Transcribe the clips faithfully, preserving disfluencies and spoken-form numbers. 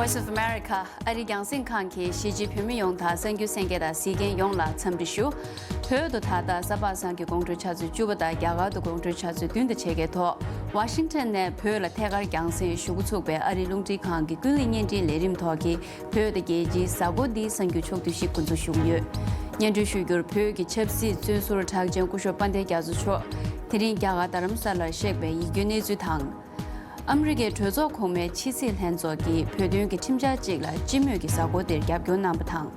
Voice of America ཨ་རིའི་རྒྱང་སྲིང་ཁང་གིས་གཞིས་བྱེས་བོད་མི་ཡོངས་དང་གསར་འགྱུར་གསན་མཁན་དང་གཟིགས་མཁན་ཡོངས་ལ་འཚམས་འདྲི་ཞུ། བོད་དུ་ད་ལྟ་གཟའ་པ་སངས་ཀྱི་དགོང་དྲོའི་ཆུ་ཚོད་བཅུ་པ་དང་རྒྱ་གར་དུ་དགོང་དྲོའི་ཆུ་ཚོད་བདུན་དང་ཕྱེད་ཀའི་ཐོག་ཝ་ཤིང་ཊོན་ནས་བོད་ལ་ཐད་ཀར་རྒྱང་སྲིང་ཞུ་འགོ་ཚུགས་པའི་ཨ་རིའི་རླུང་འཕྲིན་ཁང་གི་ཀུན་གླེང་བརྙན་འཕྲིན་ལས་རིམ་ཐོག་གི་བོད་དང་རྒྱལ་སྤྱིའི་གཟའ་འཁོར་འདིའི་གསར་འགྱུར་ཕྱོགས་བསྡུས་ཤིག་འགོ་འཛུགས་ཞུ་གི་ཡོད། སྙན་སྒྲོན་ཞུ་རྒྱུར། བོད་ཀྱི་ཆབ་སྲིད་བཙོན་ཟུར་གྲགས་ཅན་སྐུ་ཞབས་དཔལ་ལྡན་རྒྱ་མཚོ་མཆོག་དེ་རིང་རྒྱ་གར་རྡ་རམ་ས་ལར་གཤེགས་པའི་ཡིད་སྐྱོའི་གནས་ཚུལ་དང་། ཨ་མི་རི་ཀའི་གྲོས་ཚོགས་གོང་མའི་ཕྱི་སྲིད་ལྷན་ཚོགས་ཀྱིས་བོད་དོན་གྱི་ཁྲིམས་འཆར་གཅིག་ལ་སྤྱི་མོས་ཀྱི་གཟའ་འཁོར་འདིར་རྒྱབ་སྐྱོར་གནང་བ་དང་།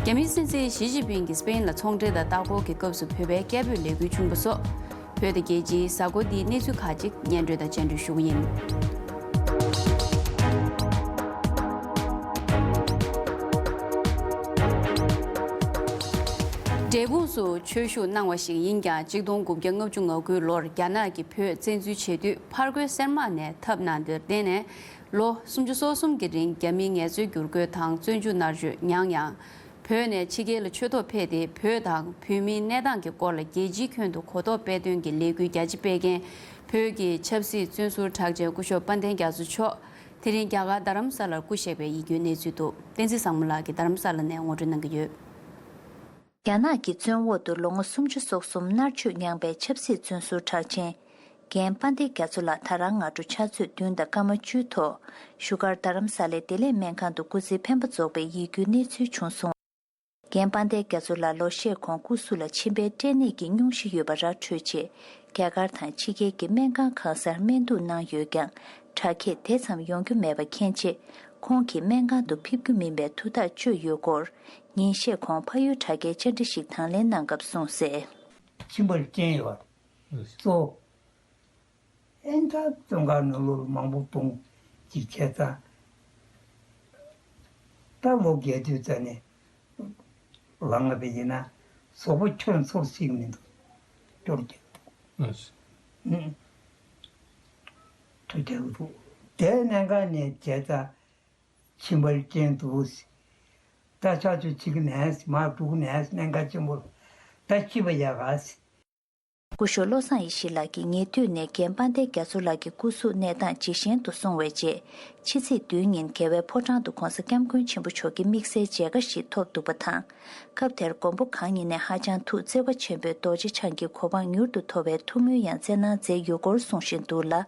རྒྱ་མིའི་སྲིད་འཛིན་ཞི་ཅིན་ཕིང་གིས་སྤེན་ལ་ཚོང་འབྲེལ་དང་ལྟ་སྐོར་གྱི་སྐབས་སུ་བོད་པའི་སྐད་འབོད་ལས་འགུལ་བྱུང་བ་སོགས། བོད་དང་རྒྱལ་སྤྱིའི་གཟའ་འཁོར་འདིའི་གནས་ཚུལ་ཁག་ཅིག་སྙན་སྒྲོན་དང་བཅར་འདྲི་ཞུ་གི་ཡིན། འབྲས་སྤུངས་སུ་ཆོས་ཞུགས་གནང་བ་ཞིག་ཡིན་ཀྱང་། གཅིག་སྟོང་དགུ་བརྒྱ་ལྔ་བཅུ་ང་དགུའི་ལོར་རྒྱ་ནག་གིས་བོད་བཙན་འཛུལ་བྱེད་དུས་ཕར་རྒོལ་སེར་དམག་ནས་འཐབ་གནང་དེར་བརྟེན་ནས། ལོ་སུམ་ཅུ་སོ་གསུམ་གྱི་རིང་རྒྱ་མིའི་ངལ་རྩོལ་བསྒྱུར་བཀོད་དང་བཙོན་འཇུག་མནར་གཅོད་མྱངས་ཡང་། བོད་ནས་ཕྱི་རྒྱལ་ལ་ཆོས་ཐོག་ཕེབས་ཏེ། བོད་དང་བོད་མིའི་གནས་སྟངས་ཀྱི་སྐོར་ལ་རྒྱལ་སྤྱིའི་ཁྱོན་དུ་གོ་རྟོགས་སྤེལ་དོན་གྱི་ལས་འགུལ་རྒྱ་ཆེ་སྤེལ་མཁན་བོད་ཀྱི་ཆབ་སྲིད་བཙོན་ཟུར་གྲགས་ཅན་སྐུ་ཞབས་དཔལ་ལྡན་རྒྱ་མཚོ་མཆོག་དེ་རིང་རྒྱ་གར་རྡ་རམ་ས་ལར་སྐུ་གཤེགས་པའི་ཡིད་སྐྱོའི་གནས་ཚུལ་འདུག། བསྟན་འཛིན་བཟང་མོ་ལགས་ཀྱིས་རྡ་རམ་ས་ལ་ནས་ངོ་སྤྲོད་གནང་གི་ཡོད། རྒྱ་ནག་གི་བཙོན་འོག་ཏུ་ལོ་ངོ་སུམ་ཅུ་སོ་གསུམ་མནར་གཅོད་མྱངས་པའི་ཆབ་སྲིད་བཙོན་ཟུར་གྲགས་ཅན། རྒན་དཔལ་ལྡན་རྒྱ་མཚོ་ལགས་ད་རང་སྔ་དྲོ་ཕྱག་ཚོད་བདུན་དང་སྐར་མ་བཅུའི་ཐོག་བཞུགས་སྒར་རྡ་རམ་ས་ལའི་བདེ་ལེགས་སྨན་ཁང་དུ་སྐུ་ཚེའི་འཕེན་པ་རྫོགས་པའི་ཡིད་སྐྱོའི་གནས་ཚུལ་བྱུང་སོང་། རྒན་དཔལ་ལྡན་རྒྱ་མཚོ་ལགས་ལོ་ཤས་གོང་སྐུ་གཟུགས་ལ་མཆིན་པའི་སྐྲན་ནད་ཀྱི་སྙུང་གཞི་ཡོད་པ་ར་འཕྲོད་རྗེས། རྒྱ་གར་དང་ཕྱི་རྒྱལ་གྱི་སྨན་ཁང་གང་སར་སྨན་གཏུག་གནང་ཡོད་ཀྱང་། དྲག་སྐྱེད་དེ་ཙམ་ཡོང་རྒྱུ་མེད་པ་མཁྱེན་རྗེས། ཁོང་གིས་སྨན་ཁང་དུ་ཕེབས་རྒྱུ་མིན་པའི་ཐུགས་ཐག་གཅོད་ཡོད་སྐོར། ཉིན་ཤས་གོང་ཕ་ཡུལ་དྲ་རྒྱའི་བཅར་འདྲི་ཞིག་དང་ལེན་གནང་སྐབས་གསུངས་གསལ། མཆིན་པར་སྐྲན་ཡོད་པ་གཙོ། ཨེ་ད་བཙོན་ཁང་ནང་ལོགས་ལ་མང་པོ་གཏོང་ཅིག་བྱས་ཙང་། ད་ལོ་བརྒྱད་ཅུ་ཙམ་ནས་ལངས་པ་ཡིན་ན་གཟུགས་པོ་ཁྱོན་ཚོར་ཞིག་མི་འདུག། སྐྱོར་གྱི། ཨ་ཧུམ། ཐུགས་རྒྱལ་འདུག། དེ་གནད་འགག་ནས་བྱས་ཙང་མཆིན་པར་སྐྲན་འདུག། ད་ཆ་ཆུ་གཅིག་ནས་མར་འགྲོ་གི་ནས་གནད་འགག་ཆེན་པོ་ད་ཤི་བ་ཡག་ག། སྐུ་ཞབས་བློ་བཟང་ཡེ་ཤེས་ལགས་ཀྱིས་ཉེ་དུས་ནས་རྒན་དཔལ་ལྡན་རྒྱ་མཚོ་ལགས་ཀྱི་སྐུ་གཟུགས་གནས་སྟངས་ཇེ་ཞན་དུ་སོང་བའི་རྗེས། ཕྱི་ཚེས་བདུན་ཉིན་རྒྱལ་བའི་ཕོ་བྲང་དུ་༧གོང་ས་༧སྐྱབས་མགོན་ཆེན་པོ་མཆོག་གི་དམིགས་བསལ་མཇལ་ཁ་ཞིག་ཐོབ་འདུག་པ་དང་། སྐབས་དེར་མགོན་པོ་གང་ཉིད་ནས་ཧ་ཅང་ཐུགས་བརྩེ་བ་ཆེན་པོས་རྡོ་རྗེ་འཆང་གི་གོ་འཕང་མྱུར་དུ་ཐོབ་པའི་ཐུགས་སྨོན་ཡང་སྩལ་གནང་མཛད་ཡོད་སྐོར་གསུང་བཞིན་འདུག་ལ།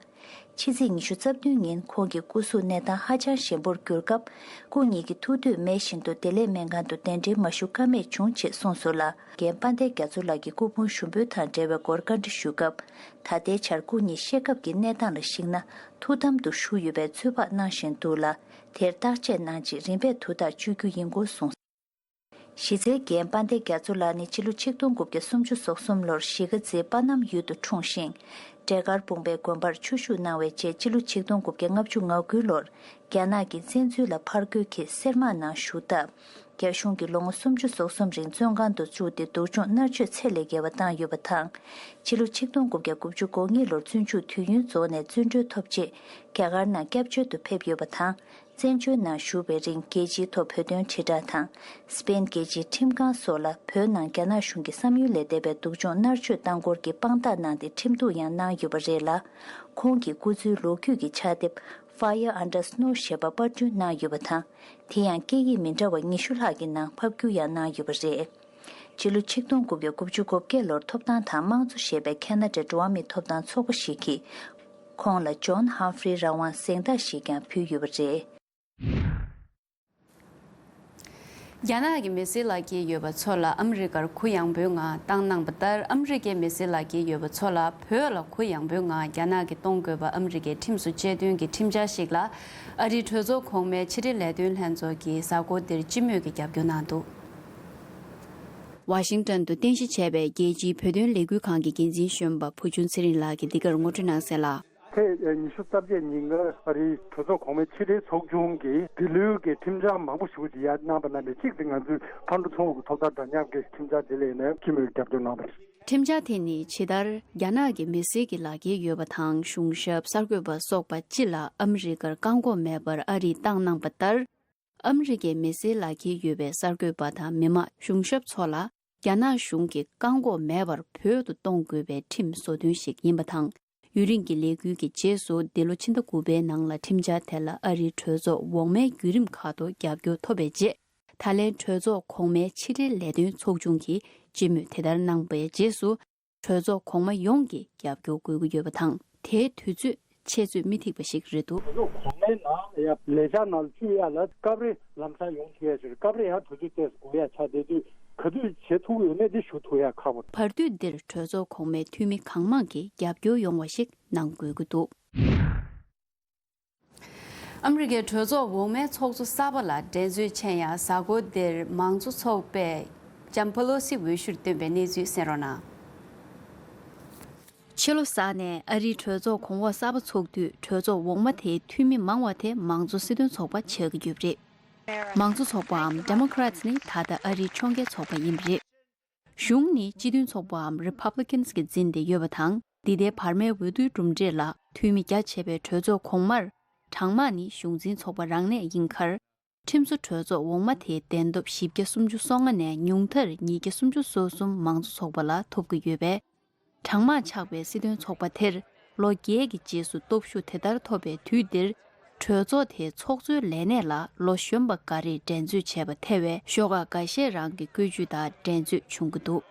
ཕྱི་ཚེས་ཉི་ཤུ་རྩ་བདུན་ཉིན་ཁོང་གི་སྐུ་གཟུགས་གནས་སྟངས་ཧ་ཅང་ཞན་པོར་གྱུར་སྐབས། སྐུ་ཉིད་ཀྱི་ཐུགས་འདོད་མེད་བཞིན་དུ་བདེ་ལེགས་སྨན་ཁང་དུ་གདན་འདྲེན་མ་ཞུ་ཀ་མེད་བྱུང་ཅེས་གསུངས་སོང་ལ། རྒན་དཔལ་ལྡན་རྒྱ་མཚོ་ལགས་ཀྱི་སྐུ་ཕུང་ཞུགས་འབུལ་དང་འབྲེལ་བའི་སྐོར་བཀའ་འདྲི་ཞུས་སྐབས། ད་ལྟའི་ཆར་སྐུ་ཉིད་གཤེགས་སྐབས་ཀྱི་གནས་སྟངས་ལ་གཞིགས་ན། ཐུགས་དམ་དུ་བཞུགས་ཡོད་པའི་ཚོད་དཔག་གནང་བཞིན་འདུག་ལ། དེར་བརྟག་དཔྱད་གནང་རྗེས་རིམ་པས་དུས་ཐག་གཅོད་རྒྱུ་ཡིན་སྐོར་གསུངས། གཞི་རྩའི་རྒན་དཔལ་ལྡན་རྒྱ་མཚོ་ལགས་ནི་སྤྱི་ལོ་ཆིག་སྟོང་དགུ་བརྒྱ་སུམ་ཅུ་སོ་གསུམ་ལོར་གཞིས་ཀ་རྩེའི་པ་ནམ་ཡུལ་དུ་འཁྲུངས་ཤིང་། འབྲས་དཀར་སྤུངས་པའི་དགོན་པར་ཆོས་ཞུགས་གནང་བའི་རྗེས་སྤྱི་ལོ་ཆིག་སྟོང་དགུ་བརྒྱ་ལྔ་བཅུ་ང་དགུ་ལོར་རྒྱ་ནག་གི་བཙན་འཛུལ་ལ་ཕར་རྒོལ་གྱིས་སེར་དམག་ནང་ཞུགས་སྟབས། རྒྱ་གཞུང་གིས་ལོ་ངོ་སུམ་ཅུ་སོ་གསུམ་རིང་བཙོན་ཁང་དུ་བཅུག་སྟེ་སྡུག་སྦྱོང་མནར་གཅོད་ཚད་ལས་བརྒལ་བ་བཏང་ཡོད་པ་དང་། ཕྱི་ལོ་ཆིག་སྟོང་དགུ་བརྒྱ་དགུ་བཅུ་གོ་གཉིས་ལོར་བཙོན་འཇུག་དུས་ཡུན་རྫོགས་ནས་བཙོན་གྲོལ་ཐོབ་རྗེས་རྒྱ་གར་ནང་སྐྱབས་བཅོལ་དུ་ཕེབས་ཡོད་པ་དང་། བཙན་བྱོལ་ནང་བཞུགས་པའི་རིང་རྒྱལ་སྤྱིའི་ཐོག་བོད་དོན་དྲིལ་བསྒྲགས་དང་། སྤེན་རྒྱལ་སྤྱིའི་ཁྲིམས་ཁང་སོགས་ལ་བོད་ནང་རྒྱ་ནག་གཞུང་གི་བསམ་ཡུལ་ལས་འདས་པའི་སྡུག་སྦྱོང་མནར་གཅོད་བཏང་སྐོར་གྱི་དཔང་རྟགས་གནང་སྟེ་ཁྲིམས་གཏུག་ཡང་གནང་ཡོད་པ་རེད་ལ། ཁོང་གི་སྐུ་ཚེའི་ལོ་རྒྱུས་ཀྱི་ཕྱག་དེབ་Fire Under Snow ཞེས་པ་པར་སྐྲུན་གནང་ཡོད་པ་དང་། དེ་ཡང་སྐད་ཡིག་མི་འདྲ་བ་ཉི་ཤུ་ལྷག་གི་ནང་ཕབ་བསྒྱུར་ཡང་གནང་ཡོད་པ་རེད། སྤྱི་ལོ་ཆིག་སྟོང་དགུ་བརྒྱ་དགུ་བཅུ་གོ་བརྒྱད་ལོར་ཐོབ་ཐང་དང་དམངས་གཙོ་ཞེས་པའི་ཁ་ན་ཌའི་འགྲོ་བ་མིའི་ཐོབ་ཐང་ཚོགས་པ་ཞིག་གིས། ཁོང་ལ་ཇོན་ཧམ་ཧྥི་རི་རང་དབང་གཟེངས་རྟགས་ཤིག་ཀྱང་ཕུལ་ཡོད་པ་རེད། རྒྱ་ནག་གི་མི་སེར་ལག་འཁྱེར་ཡོད་པ་ཚོ་ལ་ཨ་མི་རི་ཀར་གུ་ཡངས་པོའི་ངང་བཏང་གནང་པ་ལྟར། ཨ་མི་རི་ཀའི་མི་སེར་ལག་འཁྱེར་ཡོད་པ་ཚོ་ལ་བོད་ལ་གུ་ཡངས་པོའི་ངང་རྒྱ་ནག་གིས་གཏོང་དགོས་པ་ཨ་མི་རི་ཀའི་ཁྲིམས་སུ་བཅའ་དོན་གྱི་ཁྲིམས་འཆར་ཞིག་ལ། ཨ་རིའི་གྲོས་ཚོགས་གོང་མའི་ཕྱི་དྲིལ་ལས་དོན་ལྷན་ཚོགས་ཀྱིས་གཟའ་འཁོར་འདིར་སྤྱི་མོས་ཀྱི་རྒྱབ་སྐྱོར་གནང་འདུག། ཝ་ཤིང་ཊོན་དུ་རྟེན་གཞི་བྱས་པའི་རྒྱལ་སྤྱིའི་བོད་དོན་ལས་འགུལ་ཁང་གི་འགན་འཛིན་གཞོན་པ་བུ་ཆུང་ཚེ་རིང་ལགས་ཀྱིས་འདི་གར་ངོ་སྤྲོད་གནང་གསལ་ལ། ཚེས་ཉི་ཤུ་རྩ་བརྒྱད་ཉིན་ཀར་ཨ་རིའི་གྲོས་ཚོགས་གོང་མའི་ཕྱི་དྲིལ་ཚོགས་ཆུང་གིས་འདི་ལོའི་གི་ཁྲིམས་འཆར་མང་པོ་ཞིག་ཅིག་ཡར་གནང་པ་ནང་ནས་གཅིག་དེ་ང་ཚོའི་ཕར་འགྲོ་ཚུར་འོང་གི་ཐོབ་ཐང་འདྲ་མཉམ་གྱི་ཁྲིམས་འཆར་དེ་ལ་ཡིན་ནའི་སྤྱི་མོས་རྒྱབ་སྐྱོར་གནང་བ་རེད། ཁྲིམས་འཆར་དེ་ནི་ཇི་ལྟར་རྒྱ་ནག་གི་མི་སེར་གྱི་ལག་འཁྱེར་ཡོད་པ་དང་གཞུང་ཞབས་གསར་འགོད་པ་སོགས་པ་སྤྱི་ལ་ཨ་མི་རི་ཀར་བཀག་འགོག་མེད་པར་ཨ་རིས་བཏང་གནང་པ་ལྟར། ཨ་མི་རི་ཀའི་མི་སེར་ལག་འཁྱེར་ཡོད་པའི་གསར་འགོད་པ་དང་མི་མང་གཞུང་ཞབས་ཚོ་ལ་རྒྱ་ནག་གཞུང་གིས་བཀག་འགོག་མེད་པར་བོད་དུ་གཏོང་དགོས་པའི་ཁྲིམས་བཟོ་འདུན་ཞིག་ཡིན་པ་དང་། ཡུན་རིང་གི་ལས་འགུལ་གྱི་རྗེས་སུ། འདི་ལོ་ཕྱི་ཟླ་དགུ་པའི་ནང་ལ་ཁྲིམས་འཆར་དེ་ལ་ཨ་རིའི་གྲོས་ཚོགས་འོག་མའི་བརྒྱུད་རིམ་ཁག་ཏུ་རྒྱབ་སྐྱོར་ཐོབ་པའི་རྗེས། ད་ལན་གྲོས་ཚོགས་གོང་མའི་ཕྱི་འབྲེལ་ལས་དོན་ཚོགས་ཆུང་གིས་སྤྱི་མོས་དེ་ལྟར་གནང་བའི་རྗེས་སུ། གྲོས་ཚོགས་གོང་མ་ཡོངས་ཀྱིས་རྒྱབ་སྐྱོར་དགོས་ཀྱི་ཡོད་པ་དང་། དེའི་དུས་ཚོད་འཆད་རྩོད་མི་ཐེག་པ་ཞིག་རེད་འདུག། གྲོས་ཚོགས་གོང་མའི་ནང་ལ་ཡ་ལས་འཆར་ནང་བཅུག་ཡ་ལ་སྐབས་རེ་ལམ་སང་ཡོང་ཐུབ་ཡ་ཞིག་རེད། སྐབས་རེ་ཡང་དུས་ཚོད་ཏོག་ཙམ་འགོར་ཡ་ཆགས། དེ་དུས་ག་དུས་བྱེད་ཐུབ་ཡོད་མེད་དེ་ཞུ་ཐུབ་ཡ་ཁག་པོ་རེད། བར་དུས་འདིར་གྲོས་ཚོགས་གོང་མའི་འཐུས་མི་གང་མང་གིས་རྒྱབ་སྐྱོར་ཡོང་བ་ཞིག་གནང་དགོས་ཀྱི་འདུག། ཨ་མི་རི་ཀའི་གྲོས་ཚོགས་འོག་མའི་ཚོགས་གཙོ་གསར་པ་ལ་འགྲན་རྩོད་ཆེ་ཡང་། གཟའ་འཁོར་འདིར་མང་གཙོ་ཚོགས་པས་ལྕམ་པེ་ལོ་སི་འོས་ཤོག་བཏོན་པའི་གནས་ཚུལ་གསན་རོགས་གནང་། ཕྱི་ལོ་གསར་ནས་ཨ་རིའི་གྲོས་ཚོགས་གོང་འོག་གསར་པ་ཚོགས་དུས། གྲོས་ཚོགས་འོག་མ་དེའི་འཐུས་མི་མང་བ་དེ་མང་གཙོ་སྲིད་དོན་ཚོགས་པ་ཆགས་ཀྱི་ཡོད་པ་རེད། མང་གཙོ་ཚོགས་པའམ་Democrats ནི་ད་ལྟ་ཨ་རིའི་ཕྱོགས་འགལ་ཚོགས་པ་ཡིན་པ་རེད། གཞུང་ནི་སྤྱི་མཐུན་ཚོགས་པའམ་Republicans གིས་འཛིན་བསྡད་ཡོད་པ་དང་། འདི་ཟླའི་བར་མའི་འོས་བསྡུའི་གྲུབ་འབྲས་ལ་འཐུས་མི་རྒྱ་ཆེ་བའི་གྲོས་ཚོགས་གོང་མར་གྲངས་མང་ནི་གཞུང་འཛིན་ཚོགས་པ་རང་གནས་ཡིན་ཁར། ཁྲིམས་བཟོ་གྲོས་ཚོགས་འོག་མ་དེའི་གདན་ཐོབ་བཞི་བརྒྱ་སུམ་ཅུ་སོ་ལྔ་ནས་ཉུང་མཐར་ཉིས་བརྒྱ་སུམ་ཅུ་སོ་གསུམ་མང་གཙོ་ཚོགས་པ་ལ་ཐོབ་ཀྱི་ཡོད་པས། གྲངས་མང་ཆགས་པའི་སྲིད་དོན་ཚོགས་པ་དེར་ལོ་བརྒྱད་ཀྱི་རྗེས་སུ་སྟོབས་ཤུགས་དེ་ལྟར་ཐོབ་པའི་དུས་འདིར། གྲོས་ཚོགས་དེའི་ཚོགས་གཙོའི་ལས་གནས་ལ་ལོ་གཞོན་པ་འགའ་རེས་འགྲན་རྩོད་བྱས་པ་ཐེ་བའི་ཤོག་ཁག་འགའ་ཤས་རང་གི་བཀོད་ཇུས་དང་འགྲན་རྩོད་བྱུང་གི་འདུག།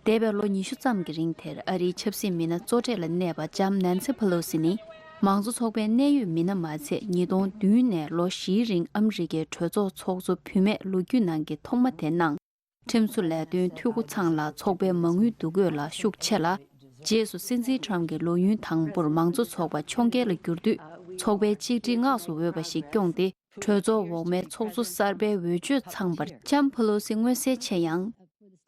འདས་པའི་ལོ་ཉི་ཤུ་ཙམ་གྱི་རིང་དེར་ཨ་རིའི་ཆབ་སྲིད་མི་སྣ་གཙོ་གྲས་ལ་གནས་པ་ལྕམ་ནན་སི་ཕེ་ལོ་སི་ནི། མང་གཙོ་ཚོགས་པའི་གནད་ཡོད་མི་སྣ་མ་ཚད་ཉིས་སྟོང་བདུན་ནས་ལོ་བཞིའི་རིང་ཨ་མི་རི་ཀའི་གྲོས་ཚོགས་ཚོགས་གཙོ་བུད་མེད་ལོ་རྒྱུས་ནང་གི་ཐོག་མ་དེ་གནང་། ཁྲིམས་བཟོ་ལས་དོན་འཐུས་སྒོ་ཚང་ལ་ཚོགས་པའི་མ་དངུལ་བསྡུ་དགོས་ལ་ཤུགས་ཆེ་ལ། རྗེས་སུ་སྲིད་འཛིན་ཊམ་གྱི་ལོ་ཡུན་དང་པོར་མང་གཙོ་ཚོགས་པ་ཕྱོགས་འགལ་ལ་བསྒྱུར་དུས། ཚོགས་པའི་གཅིག་སྒྲིལ་སྔགས་སུ་འོས་པ་ཞིག་སྐྱོང་སྟེ། གྲོས་ཚོགས་འོག་མའི་ཚོགས་གཙོ་གསར་པའི་འོས་ཆོས་ཚང་པར་ལྕམ་ཕེ་ལོ་སི་མངོན་གསལ་ཆེ་ཡང་།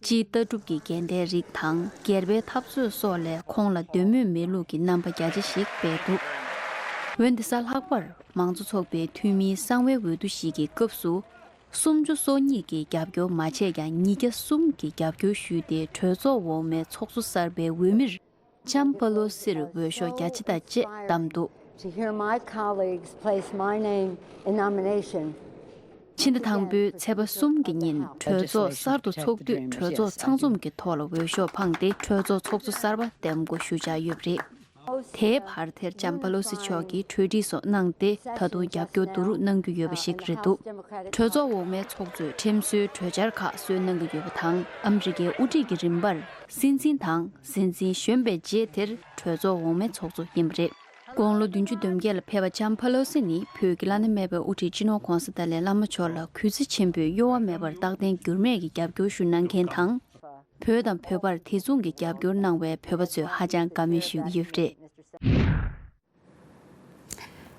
སྤྱིའི་ལྟ་གྲུབ་ཀྱི་འགལ་ཟླའི་རིགས་དང་། སྒེར་པའི་འཐབ་རྩོད་སོགས་ལས་ཁོང་ལ་འདོད་མོས་མེད་ལུགས་ཀྱི་རྣམ་པ་རྒྱ་ཆེ་ཞིག་སྤེལ་འདུག། འོན་ཏེ་གཟའ་ལྷག་པར་མང་གཙོ་ཚོགས་པའི་འཐུས་མིའི་གསང་བའི་འོས་བསྡུ་ཞིག་གི་སྐབས་སུ། སུམ་ཅུ་སོ་གཉིས་ཀྱིས་རྒྱབ་སྐྱོར་མ་བྱས་ཀྱང་། ཉིས་བརྒྱ་གསུམ་གྱིས་རྒྱབ་སྐྱོར་ཞུས་ཏེ། གྲོས་ཚོགས་འོག་མའི་ཚོགས་གཙོ་གསར་པའི་འོས་མིར་ལྕམ་པེ་ལོ་སིར་འོས་ཤོག་རྒྱ་ཆེ་དང་བཅས་བདམས་འདུག། To hear my colleagues place my name in nomination. ཕྱི་ཟླ་དང་པོའི་ཚེས་པ་གསུམ་གྱི་ཉིན་གྲོས་ཚོགས་གསར་དུ་ཚོགས་དུས། གྲོས་ཚོགས་ཚང་འཛོམས་ཀྱི་ཐོག་ལ་འོས་ཤོག་འཕངས་ཏེ། གྲོས་ཚོགས་ཚོགས་གཙོ་གསར་པ་འདེམས་བསྐོ་ཞུ་འཆར་ཡོད་པ་རེད། དེའི་བར་དེར་ལྕམ་པེ་ལོ་སི་མཆོག་གིས་གྲོས་སྒྲིག་སོགས་གནང་སྟེ། ད་དུང་རྒྱབ་སྐྱོར་བསྡུ་རུབ་གནང་རྒྱུ་ཡོད་པ་ཞིག་རེད་འདུག། གྲོས་ཚོགས་འོག་མའི་ཚོགས་གཙོས་ཁྲིམས་བཟོའི་གྲོས་འཆར་ཁག་བཟོས་གནང་གི་ཡོད་པ་དང་། ཨ་མི་རི་ཀའི་དབུ་ཁྲིད་ཀྱི་རིམ་པར་སྲིད་འཛིན་དང་། སྲིད་འཛིན་གཞོན་པའི་རྗེས་དེར་གྲོས་ཚོགས་འོག་མའི་ཚོགས་གཙོ་ཡིན་པ་རེད། དགུང་ལོ་བདུན་ཅུ་དོན་བརྒྱད་ལ་ཕེབས་པ་ལྕམ་ཕེ་ལོ་སི་ནི། བོད་ཀྱི་བླ་ན་མེད་པའི་དབུ་ཁྲིད་སྤྱི་ནོར་༧གོང་ས་ཏཱ་ལའི་བླ་མ་མཆོག་ལ་གུས་བརྩི་ཆེན་པོས་གཡོ་བ་མེད་པར་རྟག་བརྟན་འགྱུར་མེད་ཀྱི་རྒྱབ་སྐྱོར་ཞུ་གནང་མཁན་དང་། བོད་དང་བོད་པར་དེ་མཚུངས་ཀྱི་རྒྱབ་སྐྱོར་གནང་བའི་བོད་པ་ཚོས་ཧ་ཅང་དགའ་མོས་ཞུ་གི་ཡོད་པ་རེད།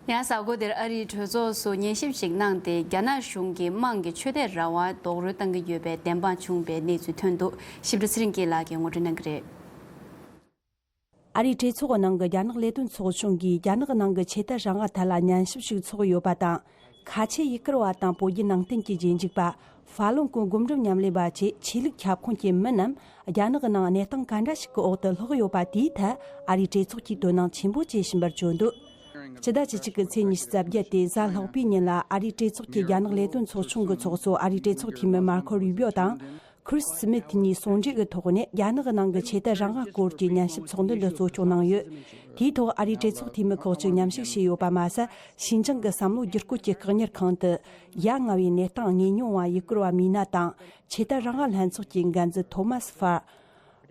ཡང་གཟའ་འཁོར་འདིར་ཨ་རིའི་གྲོས་ཚོགས་སུ་ཉན་ཞིབ་ཞིག་གནང་སྟེ། རྒྱ་ནག་གཞུང་གིས་དམངས་ཀྱི་ཆོས་དད་རང་དབང་རྡོག་རོལ་བཏང་གི་ཡོད་པའི་བདེན་དཔང་བྱུང་བའི་གནས་ཚུལ་ཐོན་འདུག། ཞིབ་ཕྲ་ཚེ་རིང་སྐྱིད་ལགས་ཀྱིས་ངོ་སྤྲོད་གནང་གི་རེད། ཨ་རིའི་གྲོས་ཚོགས་ནང་གི་རྒྱ་ནག་ལས་དོན་ཚོགས་ཆུང་གིས་རྒྱ་ནག་ནང་གི་ཆོས་དད་རང་དབང་ཐད་ལ་ཉན་ཞིབ་ཞིག་ཚོགས་ཡོད་པ་དང་། ཁ་ཆེ་ཡུ་གུར་བ་དང་བོད་བརྒྱུད་ནང་བསྟན་གྱི་རྗེས་འཇུག་པ། ཧྥ་ལུན་གོང་སྒོམ་སྒྲུབ་ཉམས་ལེན་པ་བཅས་ཆོས་ལུགས་ཁྱབ་ཁོངས་ཀྱི་མི་རྣམས་རྒྱ་ནག་གི་ནང་གནས་སྟངས་ག་འདྲ་ཞིག་གི་འོག་ཏུ་ལྷག་ཡོད་པ་དེའི་ཐད། ཨ་རིའི་གྲོས་ཚོགས་ཀྱིས་དོ་སྣང་ཆེན་པོ་བྱེད་བཞིན་པར་བརྗོད་འདུག། སྤྱི་ཟླ་བཅུ་གཅིག་གི་ཚེས་ཉི་ཤུ་རྩ་བརྒྱད་དེ་གཟའ་ལྷག་པའི་ཉིན་ལ། ཨ་རིའི་གྲོས་ཚོགས་ཀྱི་རྒྱ་ནག་ལས་དོན་ཚོགས་ཆུང་གི་ཚོགས་གཙོ་ཨ་རིའི་གྲོས་ཚོགས་འཐུས་མི་མར་ཁོ་རུ་བིའོ་དང་། ཁྲིས་སི་མིད་གཉིས་ཟུང་འབྲེལ་གྱི་ཐོག་ནས་རྒྱ་ནག་གི་ནང་གི་ཆོས་དད་རང་དབང་སྐོར་གྱི་ཉན་ཞིབ་ཚོགས་འདུ་འདི་གཙོ་སྐྱོང་གནང་ཡོད། དེའི་ཐོག་ཨ་རིའི་གྲོས་ཚོགས་འཐུས་མི་ཁག་ཅིག་མཉམ་ཞུགས་བྱས་ཡོད་པ་མ་ཟད། ཞིན་ཅང་གི་བསམ་བློ་བསྒྱུར་བཀོད་ཀྱི་བཀག་ཉར་ཁང་དུ་ཡ་ང་བའི་གནས་སྟངས་ངོས་མྱོང་བ་ཡུ་གུར་བ་མི་སྣ་དང་། ཆོས་དད་རང་དབང་ལྷན་ཚོགས་ཀྱི་འགན་འཛིན་ཐོ་མཱ་སི་ཧྥར།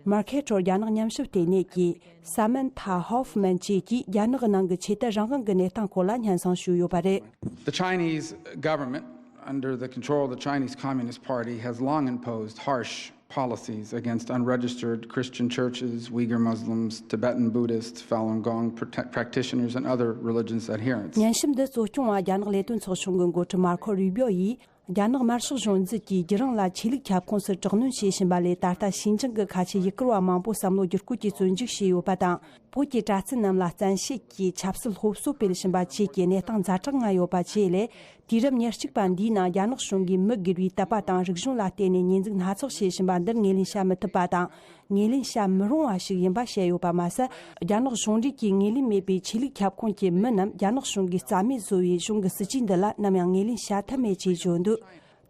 མར་ཁེ་ཊོར་རྒྱ་ནག་ཉམས་ཞིབ་ལྟེ་གནས་ཀྱི་Samantha Hoffman་བཅས་ཀྱིས་རྒྱ་ནག་གི་ནང་གི་ཆོས་དད་རང་དབང་གི་གནས་སྟངས་སྐོར་ལ་སྙན་སེང་ཞུས་ཡོད་པ་རེད། The Chinese government, under the control of the Chinese Communist Party, has long imposed harsh policies against unregistered Christian churches, Uyghur Muslims, Tibetan Buddhists, Falun Gong prote- practitioners, and other religious adherents. ཉན་ཞིབ་འདི་གཙོ་སྐྱོང་བ་རྒྱ་ནག་ལས་དོན་ཚོགས་ཆུང་གི་འགོ་ཁྲིད་མར་ཁོ་རུ་བིའོ་ཡིས། རྒྱ་ནག་དམར་ཤོག་གཞུང་འཛིན་གྱིས་རྒྱུད་རིང་ལ་ཆོས་ལུགས་ཁྱབ་ཁོངས་སུ་དྲག་གནོན་བྱེད་བཞིན་པ་ལས། ད་ལྟ་ཞིན་ཅང་གི་ཁ་ཆེ་ཡུ་གུར་བ་མང་པོ་བསམ་བློ་བསྒྱུར་བཀོད་ཀྱིས་བཙོན་འཇུག་བྱས་ཡོད་པ་དང་། བོད་ཀྱི་གྲྭ་བཙུན་རྣམས་ལ་བཙན་ཤེད་ཀྱིས་ཆབ་སྲིད་སློབ་གསོ་སྤེལ་བཞིན་པ་བཅས་ཀྱི་གནས་སྟངས་ཛ་དྲག་ངང་ཡོད་པ་བཅས་ལས། དུས་རབས་ཉེར་གཅིག་པ་འདིའི་ནང་རྒྱ་ནག་གཞུང་གིས་མི་སྒེར་བའི་དད་པ་དང་རིག་གཞུང་ལ་བརྟེན་ནས་ཉེས་འཛུགས་སྣ་ཚོགས་བྱེད་བཞིན་པ་འདིར་ངོས་ལེན་བྱ་མི་ཐུབ་པ་དང་། ངོས་ལེན་བྱ་མི་རུང་བ་ཞིག་ཡིན་པ་བཤད་ཡོད་པ་མ་ཟད། རྒྱ་ནག་གཞུང་འབྲེལ་གྱིས་ངོས་ལེན་མེད་པའི་ཆོས་ལུགས་ཁྱབ་ཁོངས་ཀྱི་མི་རྣམས་རྒྱ་ནག་གཞུང་གིས་རྩ་མེད་བཟོ་བའི་གཞུང་གི་སྲིད་ཇུས་འདི་ལ་ནམ་ཡང་ངོས་ལེན་བྱ་ཐབས་མེད་ཅེས་བརྗོད་འདུག།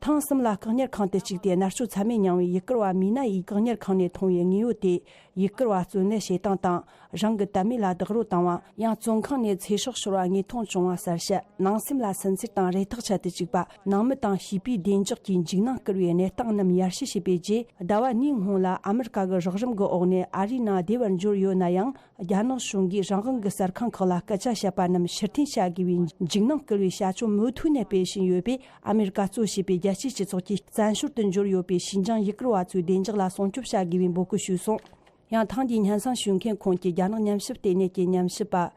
ཐེངས་གསུམ་ལ་བཀག་ཉར་ཁང་དུ་བཅུག་སྟེ་མནར་གཅོད་ཚད་མེད་མྱངས་པའི་ཡུ་གུར་བ་མི་ན་ཡིས་བཀག་ཉར་ཁང་ནས་མཐོང་བའི་དངོས་ཡོད་དེ། ཡུ་གུར་བ་བཙོན་ལེན་བྱེད་སྟངས་དང་། རང་གི་དད་མོས་ལ་རྡོག་རོལ་བཏང་བ། ཡང་བཙོན་ཁང་ནས་ཚེ་སྲོག་ཤོར་བ་དངོས་མཐོང་བྱུང་བ་གསལ་བཤད། ནང་སེམས་ལ་སུན་གཙེར་དང་རེ་ཐག་ཆད་དུ་བཅུག་པ། ནང་མི་དང་བྱིས་པའི་བདེ་འཇགས་ཀྱི་འཇིགས་སྣང་སྐུལ་བའི་གནས་སྟངས་རྣམས་ཡར་ཞུ་བྱས་པའི་རྗེས། ཟླ་བ་གཉིས་སྔོན་ལ་ཨ་མི་རི་ཀ་གི་རོགས་རམ་གྱི་འོག་ནས་ཨ་རིའི་ནང་བདེ་བར་འབྱོར་ཡོད་ན་ཡང་། རྒྱ་ནག་གཞུང་གིས་རང་དབང་གི་གསར་ཁང་ཁག་ལ་སྐད་ཆ་བཤད་པ་རྣམས་ཕྱིར་འཐེན་བྱ་དགོས་པའི་འཇིགས་སྣང་སྐུལ་བའི་བྱ་སྤྱོད་མུ་མཐུད་ནས་སྤེལ་བཞིན་ཡོད་པས། ཨ་མི་རི་ཀ་གཙོ་བྱས་པའི་རྒྱལ་སྤྱིའི་སྤྱི་ཚོགས་ཀྱིས་བཙན་བྱོལ་དུ་འབྱོར་ཡོད་པའི་ཞིན་ཅང་ཡུ་གུར་བ་ཚོའི་བདེ་འཇགས་ལ་སྲུང་སྐྱོབ་བྱ་དགོས་པའི་འབོད་སྐུལ་ཞུས་སོང་། ཡང་ཐེངས་འདིའི་སྙན་སེང་ཞུ་མཁན་ཁོངས་ཀྱི་རྒྱ་ནག་ཉམས་ཞིབ་ལྟེ་གནས་ཀྱི་ཉམས་ཞིབ་པ།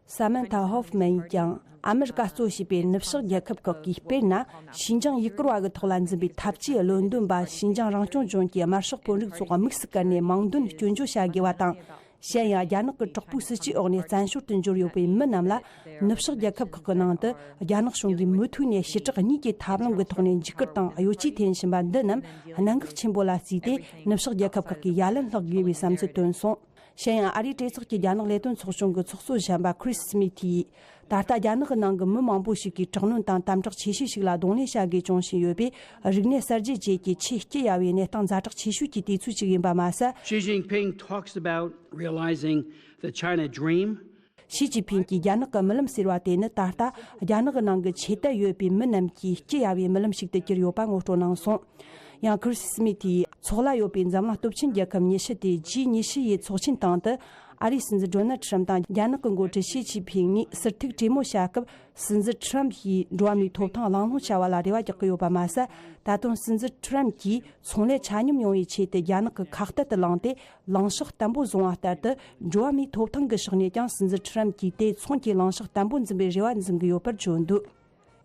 Samantha Hoffman ཡིས་ཀྱང་། ཨ་མི་རི་ཀ་གཙོ་བྱས་པའི་ནུབ་ཕྱོགས་རྒྱལ་ཁབ་ཁག་གིས། དཔེར་ན། ཞིན་ཅང་ཡུ་གུར་བ་གི་ཐོག་ལ་འཛིན་པའི་འཐབ་ཇུས་བློ་འདོན་པ། ཞིན་ཅང་རང་སྐྱོང་ལྗོངས་ཀྱི་དམར་ཤོག་དཔོན་རིགས་ཚོགས་དམིགས་སུ་བཀར་ནས་དམངས་འདུན་སྐྱོན་བརྗོད་བྱ་དགོས་པ་དང་། གཞན་ཡང་། རྒྱ་ནག་གི་དྲག་པོའི་སྲིད་ཇུས་འོག་ནས་བཙན་བྱོལ་དུ་འབྱོར་ཡོད་པའི་མི་རྣམས་ལ། ནུབ་ཕྱོགས་རྒྱལ་ཁབ་ཁག་གི་ནང་དུ། རྒྱ་ནག་གཞུང་གིས་མུ་མཐུད་ནས་བྱེ་བྲག་གཉིས་ཀྱི་ཐབས་ལམ་གྱི་ཐོག་ནས་འཇིགས་སྐུལ་དང་གཡོ་ཇུས་འཐེན་བཞིན་པ་འདི་རྣམས། གནད་འགག་ཆེན་པོ་ལ་བརྩིས་ཏེ། ནུབ་ཕྱོགས་རྒྱལ་ཁབ་ཁག་གིས་ཡ་ལན་བསློག་དགོས་པའི་བསམ་ཚུལ་བཏོན་སོང་། གཞན་ཡང་། ཨ་རིའི་གྲོས་ཚོགས་ཀྱི་རྒྱ་ནག་ལས་དོན་ཚོགས་ཆུང་གི་ཚོགས་གཙོ་གཞོན་པ་ཁྲིས་སི་མི་ཐི་ཡིས། ད་ལྟ་རྒྱ་ནག་གི་ནང་གི་མི་མང་པོ་ཞིག་གིས་དྲག་གནོན་དང་དམ་དྲག་ཆེ་ཤོས་ཤིག་ལ་གདོང་ལེན་བྱ་དགོས་བྱུང་བཞིན་ཡོད་པས། རིག་གནས་གསར་བརྗེ་བཅས་ཀྱི་ཆེས་སྐྱི་གཡའ་བའི་གནས་སྟངས་ཛ་དྲག་ཆེ་ཤོས་ཀྱི་དུས་ཚོད་ཅིག་ཡིན་པ་མ་ཟད། Xi Jinping talks about realizing the China dream. ཞི་ཅིན་ཕིང་གིས་རྒྱ་ནག་གི་རྨི་ལམ་ཟེར་བ་དེ་ནི། ད་ལྟ་རྒྱ་ནག་གི་ནང་གི་ཆེ་དད་ཡོད་པའི་མི་རྣམས་ཀྱི་སྐྱི་གཡའ་བའི་རྨི་ལམ་ཞིག་ཏུ་གྱུར་ཡོད་པ་ངོ་སྤྲོད་གནང་སོང་། ཡང་ཁྲིས་སི་མི་ཐི་ཡིས། ཚོགས་ལ་ཡོད་པའི་འཛམ་གླིང་སྟོབས་ཆེན་རྒྱལ་ཁབ་ཉི་ཤུ་སྟེ། ཇི་ཉི་ཤུ་ཡི་ཚོགས་ཆེན་སྟེང་དུ། ཨ་རིའི་སྲིད་འཛིན་ཌོ་ནལ་ཁྲམ་དང་རྒྱ་ནག་གི་འགོ་ཁྲིད་ཞི་ཅིན་ཕིང་གཉིས་ཟུར་ཐུག་གྲོས་མོལ་བྱ་སྐབས། སྲིད་འཛིན་ཁྲམ་གྱིས་འགྲོ་བ་མིའི་ཐོབ་ཐང་གླེང་སློང་བྱ་བ་ལ་རེ་བ་རྒྱག་གི་ཡོད་པ་མ་ཟད། ད་དུང་སྲིད་འཛིན་ཁྲམ་གྱིས་ཚོང་ལས་ཆ་སྙོམས་ཡོང་བའི་ཆེད་དུ་རྒྱ་ནག་གི་ཁ་གཏད་དུ་ལངས་ཏེ། ལངས་ཕྱོགས་བརྟན་པོ་བཟུང་བ་ལྟར་དུ། འགྲོ་བ་མིའི་ཐོབ་ཐང་གི་ཕྱོགས་ནས་ཀྱང་སྲིད་འཛིན་ཁྲམ་གྱིས་དེ་མཚུངས་ཀྱི་ལངས་ཕྱོགས་བརྟན་པོ་འཛིན་པའི་རེ་བ་འཛིན་གྱི་ཡོད་པར་བརྗོད་འདུག་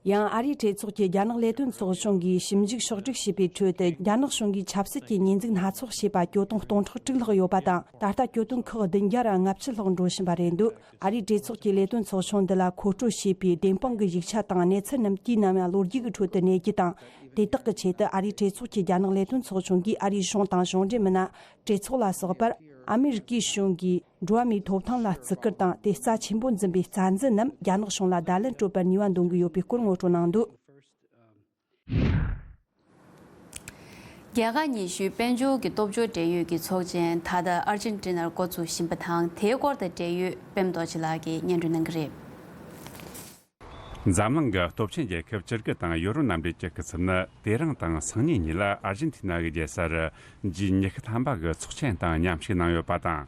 ཡང་ཨ་རིའི་གྲོས་ཚོགས་ཀྱི་རྒྱ་ནག་ལས་དོན་ཚོགས་ཆུང་གིས་ཞིབ་འཇུག་ཕྱོགས་སྒྲིག་བྱས་པའི་ཁྲོད་དུ། རྒྱ་ནག་གཞུང་གིས་ཆབ་སྲིད་ཀྱི་ཉེས་འཛུགས་སྣ་ཚོགས་བྱས་པ་གྱོད་དོན་སྟོང་ཕྲག་དྲུག་ལྷག་ཡོད་པ་དང་། ད་ལྟ་གྱོད་དོན་ཁག་བདུན་བརྒྱ་ར་ལྔ་བཅུ་ལྷག་འགྲོ་བཞིན་པ་རེད་འདུག་ཨ་རིའི་གྲོས་ཚོགས་ཀྱི་ལས་དོན་ཚོགས་ཆུང་འདི་ལ་མཁོ་སྤྲོད་བྱས་པའི་བདེན་དཔང་གི་ཡིག་ཆ་དང་གནས་ཚུལ་རྣམས། དུས་ནམ་ཡང་ལོ་རྒྱུས་ཀྱི་ཁྲོད་དུ་གནས་རྒྱུ་དང་། དེ་དག་གི་ཆེད་དུ་ཨ་རིའི་གྲོས་ཚོགས་ཀྱི་རྒྱ་ནག་ལས་དོན་ཚོགས་ཆུང་གིས་ཨ་རིའི་གཞུང་དང་གཞུང་འབྲེལ་མི་སྣ། གྲོས་ཚོགས་ལ་སོགས་པར། ཨ་མི་རི་ཀའི་གཞུང་གིས་འགྲོ་བ་མིའི་ཐོབ་ཐང་ལ་བརྩི་བཀུར་དང་། དེ་རྩ་ཆེན་པོ་འཛིན་པའི་རྩ་འཛིན་རྣམས། རྒྱ་ནག་གཞུང་ལ་བརྡ་ལན་སྤྲོད་པར་ནུས་པ་འདོན་གྱི་ཡོད་པའི་སྐོར་ངོ་སྤྲོད་གནང་འདུག་རྒྱལ་ཁབ་ཉི་ཤུའི་དཔལ་འབྱོར་གྱི་སྟོབས་འབྱོར་འབྲེལ་ཡོད་ཀྱི་ཚོགས་ཆེན་ད་ལྟ་ཨར་ཇེན་ཊི་ན་འགོ་འཛུགས་བཞིན་པ་དང་། དེའི་སྐོར་དང་འབྲེལ་ཡོད་པད་མ་རྡོ་རྗེ་ལགས་ཀྱིས་སྙན་སྒྲོན་གནང་གི་རེད། འཛམ་གླིང་གི་སྟོབས་ཆེན་རྒྱལ་ཁབ་བཅུ་དགུ་དང་ཡོ་རོབ་མཉམ་འབྲེལ་གྱི་སྐུ་ཚབ་ནི། དེ་རིང་དང་སང་ཉིན་གཉིས་ལ་ཨར་ཇེན་ཊི་ན་གི་རྒྱལ་ས་རུ་ཇི་ཉི་ཤུ་ཐམ་པ་གི་ཚོགས་ཆེན་སྟེང་མཉམ་ཞུགས་གནང་ཡོད་པ་དང་།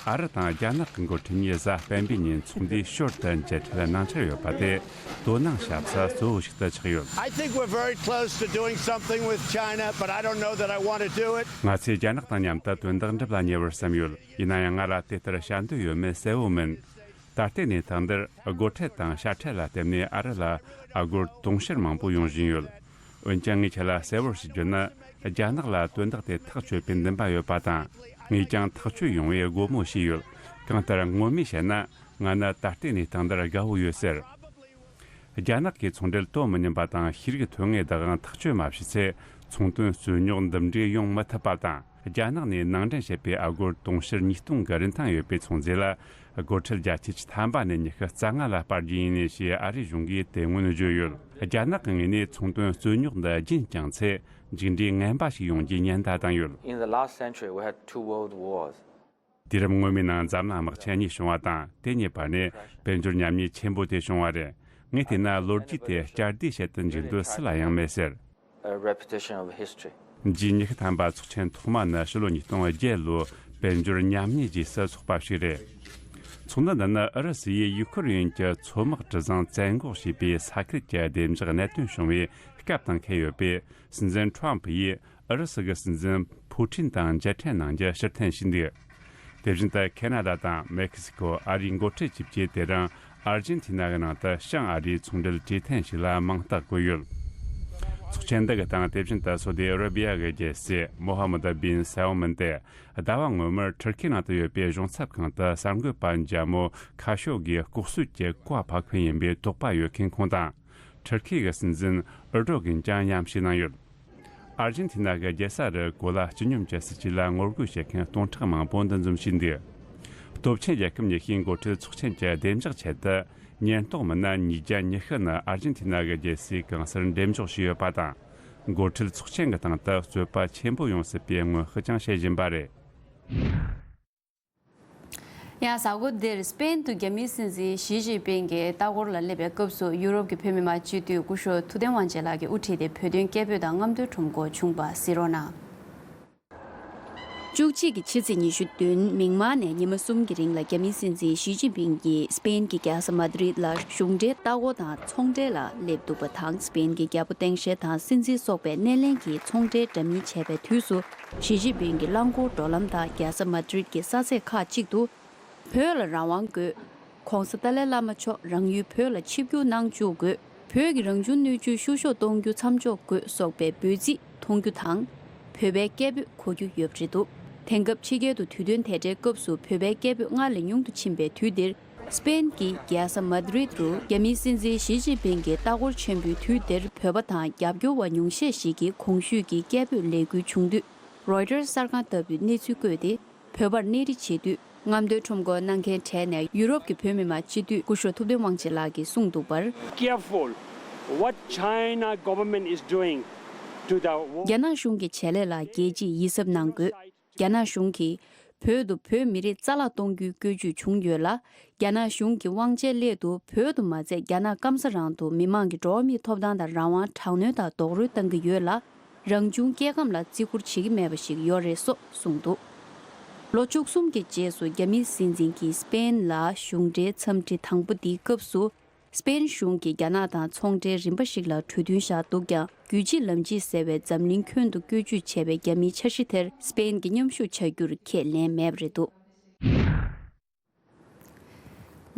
ཨ་རི་དང་རྒྱ་ནག་གི་འགོ་ཁྲིད་གཉིས་གཟའ་སྤེན་པའི་ཉིན་ཚོགས་འདུའི་ཞོར་དུ་མཇལ་འཕྲད་གནང་འཆར་ཡོད་པ་དེ། དོ་སྣང་བྱ་ས་གཙོ་བོ་ཞིག་ཏུ་ཆགས་ཡོད། I think we're very close to doing something with China, but I don't know that I want to do it. ང་ཚོས་རྒྱ་ནག་དང་མཉམ་དུ་དོན་དག་འགྲུབ་ལ་ཉེ་བར་བསམ་ཡོད། ཡིན་ན་ཡང་ང་ལ་དེ་ལྟར་བྱ་འདོད་ཡོད་མེད་གསལ་བོ་མིན། ད་ལྟའི་གནས་སྟངས་འདིར་སྒོ་ཁྲལ་དང་ཤ་ཁྲལ་ལ་བརྟེན་ནས་ཨ་རི་ལ་སྒོར་དུང་ཕྱུར་མང་པོ་ཡོང་བཞིན་ཡོད། འོན་ཀྱང་ངས་ཁྱེད་ལ་གསལ་བོར་ཞུ་རྒྱུ་ནི། རྒྱ་ནག་ལ་དོན་དག་དེ་ཐག་གཅོད་པའི་འདུན་པ་ཡོད་པ་དང་། ངས་ཀྱང་ཐག་གཅོད་ཡོང་བའི་སྒོ་མོ་ཕྱེས་ཡོད། གང་ལྟར་ངོ་མས་བཤད་ན། ང་ནི་ད་ལྟའི་གནས་སྟངས་འདིར་དགའ་བོ་ཡོད་ཟེར། རྒྱ་ནག་གིས་ཚོང་འབྲེལ་དོ་མི་མཉམ་པ་དང་ཤེས་རིག་ཐོན་དངོས་དག་ཐག་གཅོད་མ་བྱས་ཚེ། ཚོང་དོན་རྩོད་རྙོག་འདུམ་འགྲིག་ཡོང་མི་ཐུབ་པ་དང་། རྒྱ་ནག་ནས་ནང་འདྲེན་བྱས་པའི་ཨ་སྒོར་དུང་ཕྱུར་ཉིས་སྟོང་གི་རིན་ཐང་ཡོད་པའི་ཚོང་རྫས་ལ། སྒོར་ཁྲལ་བརྒྱ་ཆ་བཅུ་ཐམ་པ་ནས་ཉི་ཤུ་རྩ་ལྔ་ལ་སྤར་རྒྱུ་ཡིན་ཞེས་ཨ་རིའི་གཞུང་གིས་དེ་སྔོན་བརྗོད་ཡོད། རྒྱ་ནག་གི་ངོས་ནས་ཚོང་དོན་རྩོད་རྙོག་འདི་རྒྱུན་བསྐྱངས་ཚེ། མཇུག་འབྲས་ངན་པ་ཞིག་ཡོང་རྒྱུའི་ཉེན་བརྡ་བཏང་ཡོད། In the last century, we had two world wars. དུས་རབས་སྔོན་མའི་ནང་འཛམ་གླིང་དམག་ཆེན་གཉིས་བྱུང་བ་དང་། དེ་གཉིས་བར་ནས་དཔལ་འབྱོར་ཉམས་ཉེས་ཆེན་པོ་དེ་བྱུང་བ་རེད། ངས་བལྟས་ན་ལོ་རྒྱུས་དེ་བསྐྱར་ཟློས་བྱེད་དུ་འཇུག་འདོད་སུ་ལ་ཡང་མེད་ཟེར། A repetition of history. ཇི་ཉི་ཤུ་ཐམ་པ་ཚོགས་ཆེན་ཐོག་མ་ནི་ཕྱི་ལོ་ཉིས་སྟོང་བརྒྱད་ལོའི་དཔལ་འབྱོར་ཉམས་ཉེས་རྗེས་སུ་ཚོགས་པ་ཞིག་རེད། ཚོགས་འདུ་འདི་ནི་ཨུ་རུ་སུ་ཡིས་ཡུ་ཁུ་རེན་གྱི་མཚོ་དམག་གྲུ་གཟིངས་བཙན་འགོག་བྱས་པའི་ས་ཁུལ་གྱི་བདེ་འཇགས་གནད་དོན་བྱུང་བའི་སྐབས་དང་འཁེལ་ཡོད་པས། སྲིད་འཛིན་ཁྲོམ་ཕུ་ཡིས་ཨུ་རུ་སུ་གི་སྲིད་འཛིན་ཕུ་ཁྲིན་དང་མཇལ་འཕྲད་གནང་རྒྱུ་ཕྱིར་འཐེན་བྱས་འདུག་དེ་བཞིན་དུ་ཁེ་ན་ཌ་དང་མེག་སི་ཀོ། ཨ་རིའི་འགོ་ཁྲིད་བཅས་ཀྱིས་དེ་རིང་ཨར་ཇེན་ཐི་ན་གི་ནང་དུ་བྱང་ཨ་རིའི་ཚོང་འབྲེལ་གྲོས་མཐུན་ཞིག་ལ་མིང་རྟགས་བཀོད་ཡོད། ཚོགས་ཆེན་འདི་གི་སྟེང་དེ་བཞིན་དུ་སོ་ཏི་ཨ་ར་བི་ཡ་གི་རྒྱལ་སྲས་མོ་ཧ་མུད་བིན་སལ་མན་དེ་ཟླ་བ་སྔོན་མར་ཐུར་ཁེའི་ནང་དུ་ཡོད་པའི་གཞུང་ཚབ་ཁང་དུ་གསར་འགོད་པ་འཇའ་མོ་ཁ་ཤོ་གིས་ལྐོག་གསོད་ཀྱི་བཀའ་ཕབ་མཁན་ཡིན་པའི་དོགས་པ་ཡོད་མཁན་ཁོང་དང་། ཐུར་ཁེ་གི་སྲིད་འཛིན་ཨེར་ཌོ་གྷན་ཀྱང་མཉམ་ཞུགས་གནང་ཡོད། ཨར་ཇེན་ཐི་ན་གི་རྒྱལ་ས་རུ་གོ་ལ་སྤྱི་སྙོམས་ཀྱི་སྲིད་ཇུས་ལ་ངོ་རྒོལ་བྱེད་མཁན་སྟོང་ཕྲག་མང་པོ་འདུ་འཛོམས་བྱས་འདུག་སྟོབས་ཆེན་རྒྱལ་ཁབ་ཉི་ཤུའི་འགོ་ཁྲིད་ཚོགས་ཆེན་གྱི་བདེ་འཇགས་ཆེད་དུ། ཉེན་རྟོག་མི་སྣ་ཉིས་བརྒྱ་ཉི་ཤུ་ནི་ཨར་ཇེན་ཐི་ན་གི་རྒྱལ་སའི་གང་སར་འགྲེམས་འཇོག་བྱས་ཡོད་པ་དང་། འགོ་ཁྲིད་ཚོགས་ཆེན་གྱི་སྟེང་དུ་རྩོད་པ་ཆེན་པོ་ཡོང་སྲིད་པའི་སྔོན་དཔག་ཀྱང་བྱེད་བཞིན་པ་རེད། ཡང་གཟའ་འཁོར་འདིར་སྤེན་དུ་རྒྱ་མིའི་སྲིད་འཛིན་ཞི་ཅིན་ཕིང་གིས་ལྟ་སྐོར་ལ་སླེབས་པའི་སྐབས་སུ། ཡུ་རོབ་ཀྱི་བོད་མི་མང་སྤྱི་འཐུས་སྐུ་ཞབས་ཐུབ་བསྟན་དབང་རྒྱལ་ལགས་ཀྱིས་དབུ་ཁྲིད་དེ་བོད་དོན་སྐད་འབོད་དང་རྔམ་སྟོན་ཁྲོམ་སྐོར་བྱུང་བ་གཟིགས་རོགས་གནང་། བཅུ་གཅིག་གི་ཕྱི་ཚེས་ཉི་ཤུ་བདུན་མིག་དམར་ནས་ཉི་མ་གསུམ་གྱི་རིང་ལ་རྒྱ་མིའི་སྲིད་འཛིན་ཞི་ཅིན་ཕིང་གིས་སྤེན་གྱི་རྒྱལ་ས་མ་ཏི་རིད་ལ་གཞུང་འབྲེལ་ལྟ་སྐོར་དང་ཚོང་འབྲེལ་ལ་སླེབས་འདུག་པ་དང་། སྤེན་གྱི་རྒྱལ་པོ་སྟངས་དཔྱལ་དང་སྲིད་འཛིན་སོགས་པའི་སྣེ་ལེན་གྱིས་ཚོང་འབྲེལ་འདྲ་མིན་བྱས་པའི་དུས་སུ། ཞི་ཅིན་ཕིང་གིས་རླངས་འཁོར་འགྲོ་ལམ་དང་རྒྱལ་ས་མ་ཏི་རིད་ཀྱི་ས་ཚད་ཁག་ཅིག་ཏུ། བོད་ལ་རང་དབང་དགོས། ྋགོང་ས་ཏཱ་ལའི་བླ་མ་མཆོག་རང་ཡུལ་བོད་ལ་ཆིབས་བསྒྱུར་གནང་བཅུག་དགོས། བོད་ཀྱི་རང་བྱུང་སྣོད་བཅུད་བཤུ་གཞོག་གཏོང་རྒྱུ་མཚམས་འཇོག་དགོས་སོགས་པའི་འབོད་ཚིག་མཐོང་རྒྱུ་དང་། བོད་པའི་སྐད་འབོད་གོ་རྒྱུ་ཡོད་པ་རེད་འདུག་དེང་སྐབས་ཕྱི་རྒྱལ་དུ་དུས་སྟོན་དེ་འདྲའི་སྐབས་སུ་བོད་པའི་སྐད་འབོད་སྔར་ལས་ཉུང་དུ་ཕྱིན་པའི་དུས་འདིར། སྤེན་གྱི་རྒྱལ་ས་མ་ཏི་རིད་རུ་རྒྱ་མིའི་སྲིད་འཛིན་ཞི་ཅིན་ཕིང་གི་ལྟ་སྐོར་ཆེན་པོའི་དུས་འདིར་བོད་པ་དང་རྒྱབ་སྐྱོར་བ་ཉུང་ཤས་ཤིག་གིས་གོང་ཞུས་ཀྱི་སྐད་འབོད་ལས་འགུལ་བྱུང་དུས། རོའི་ཊར་གསར་ཁང་ལྟ་བུས་གནས་ཚུལ་བཀོད་དེ། བོད་པར་སྣེ་ཁྲིད་བྱེད་དུས་རྔམ་སྟོན་ཁྲོམ་སྐོར་གནང་མཁན་གྲས་ནས་ཡུ་རོབ་ཀྱི་བོད་མི་མང་སྤྱི་འཐུས་སྐུ་ཞབས་ཐུབ་བསྟན་དབང་རྒྱལ་ལགས་ཀྱིས་གསུངས་འདུག་པར། Careful what China government is doing to the world. རྒྱ་ནག་གཞུང་གི་བྱེད་ལས་ལ་རྒྱལ་སྤྱིས་ཡིད་གཟབ་གནང་དགོས། རྒྱ་ནག་གཞུང་གིས་བོད་དུ་བོད་མི་རིགས་རྩ་བརླག་གཏོང་རྒྱུའི་བཀོད་ཇུས་བྱུང་ཡོད་ལ། རྒྱ་ནག་གཞུང་གི་དབང་ཆའི་སླད་དུ་བོད་དུ་མ་ཚད་རྒྱ་ནག་སྐམ་ས་རང་དུ་མི་མང་གི་འགྲོ་བ་མིའི་ཐོབ་ཐང་དང་རང་དབང་དྲག་གནོན་དང་རྡོག་རོལ་བཏང་གི་ཡོད་ལ། རང་བྱུང་སྐྱེ་ཁམས་ལ་བརྩི་བཀུར་བྱེད་ཀྱི་མེད་པ་ཞིག་ཡོད་རེད་སོགས་གསུངས་འདུག་ལོ་བཅུ་གསུམ་གྱི་རྗེས་སུ་རྒྱ་མིའི་སྲིད་འཛིན་གྱིས་སྤེན་ལ་གཞུང་འབྲེལ་འཚམས་འདྲི་དང་པོ་འདིའི་སྐབས་སུ། སྤེན་གཞུང་གིས་རྒྱ་ནག་དང་ཚོང་འབྲེལ་རིམ་པ་ཞིག་ལ་གྲོས་མཐུན་བཞག་འདུག་ཀྱང་། རྒྱུད་གཅིག་ལམ་གཅིག་ཟེར་བའི་འཛམ་གླིང་ཁྱོན་དུ་བཀོལ་སྤྱོད་བྱས་པའི་རྒྱ་མིའི་འཆར་གཞི་དེར་སྤེན་གྱིས་མཉམ་ཞུགས་བྱ་རྒྱུར་ཁས་ལེན་མེད་པ་རེད་འདུག་